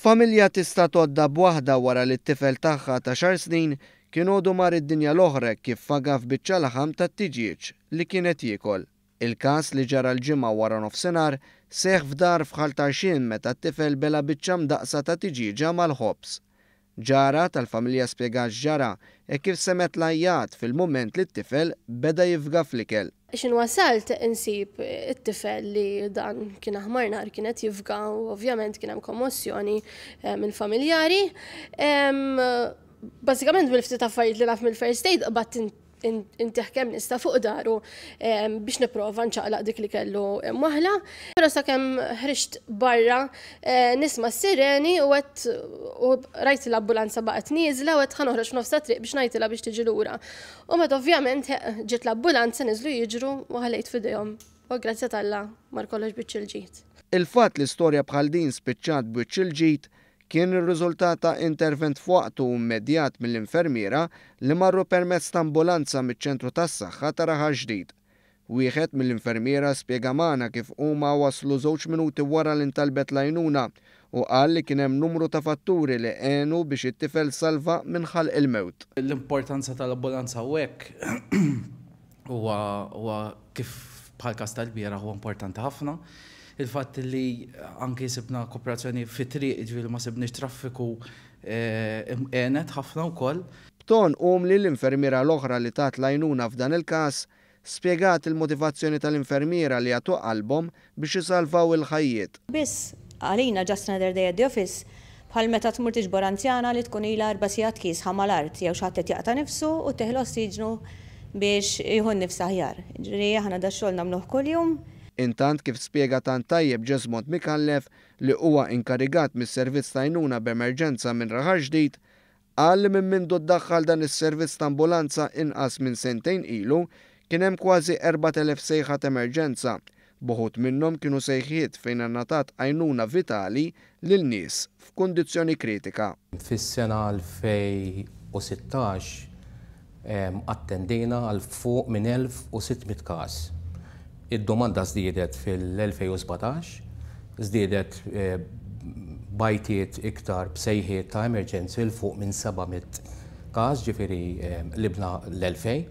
Familja tista' tgħoddha b'waħda wara li t-tifel tagħha ta' xahar snin kien għodu mar id-dinja l-oħra hekk kif faga f'biċċa laħam tat-tiġieġ li kien qed jiekol. Il-każ li ġara l-Ġimgħa waranofsinhar seħħ f'dar f'Ħal Tarxien meta t-tifel bela' biċċa mdaqqsa ta' tiġieġa mal-ħobż. Ġara tal-familja spjegat x'ġara hekk kif semgħet l-għajjat fil-mument li t-tifel beda jifga fl-ikel. X'in wasalt insib it-tifel li dan kien aħmar nar kien qed jifga u ovvjament kien hemm kommossjoni mill-familjari. Bażikament mill-ftit affarijiet li naf mill-first aid qbadt intih kemm nista' fuq daru biex nipprova nċaqlaq dik li kellu mwaħla. Però sakemm ħriġt barra eh, nisma' s-sireni u għedt u rajt l-ambulanza baqgħet nieżla u għedt ħa noħroġ f'nofs ta' triq biex ngħidilha biex tiġi lura. U meta ovvjament eh, ġiet l-ambulanza niżlu jiġru u ħallejt f'idejhom. U grazzi t'Alla mar kollox biċ il-ġid. Il-fatt li storja bħal din spiċċat b'wiċċ il-ġid kien ir-riżultat ta' intervent f'waqtu u immedjat mill-infermiera li marru permezz ta' ambulanza miċ-Ċentru tas-Saħħa ta' Raħal Ġdid. Wieħed mill-infermiera spjega magħna kif huma waslu żewġ minuti wara li ntalbet l-għajnuna u qal li kien hemm numru ta' fatturi li għenu biex it-tifel salva minn ħalq il-mewt. L-importanza tal-ambulanza hawnhekk huwa huwa kif bħal każ tal-bieraħ huwa importanti ħafna. Il-fatt li anki sibna kooperazzjoni fit-triq, ġifieri ma sibniex traffiku għenet ħafna wkoll. B'ton umli l-infermiera l-oħra li tat l-għajnuna f'dan il-każ spjegat il-motivazzjoni tal-infermiera li jagħtu qalbhom biex isalvaw il-ħajjiet. Biss, għalina just another day at the office, bħal meta tmur tiġbor anzjana li tkun ilha 4 sigħat kiesħa mal-art jew xi ħadd qed jaqta' nifsu u ttih l-ossiġnu biex jieħu n-nifs aħjar. Ġifieri aħna dax-xogħol nagħmluh kuljum. Intant kif spjega tant tajjeb Jesmond Micallef li huwa inkarigat mis-servizz ta' għajnuna b'emerġenza minn Raħal Ġdid, qal li minn mindu ddaħħal dan is-servizz ta' ambulanza inqas minn sentejn ilu kien hemm kważi 4,000 sejħa ta' emerġenza, b'uħud minnhom kienu sejħiet fejn ingħatat għajnuna vitali lil nies f'kundizzjoni kritika. Fis-sena 2016 attendejna għal fuq minn 1600 każ. Id-domanda żdiedet fil-2017, żdiedet b'għajtiet iktar b'sejħiet ta' emerġenzi 'l fuq minn 700 każ, ġifieri qlibna l-2000.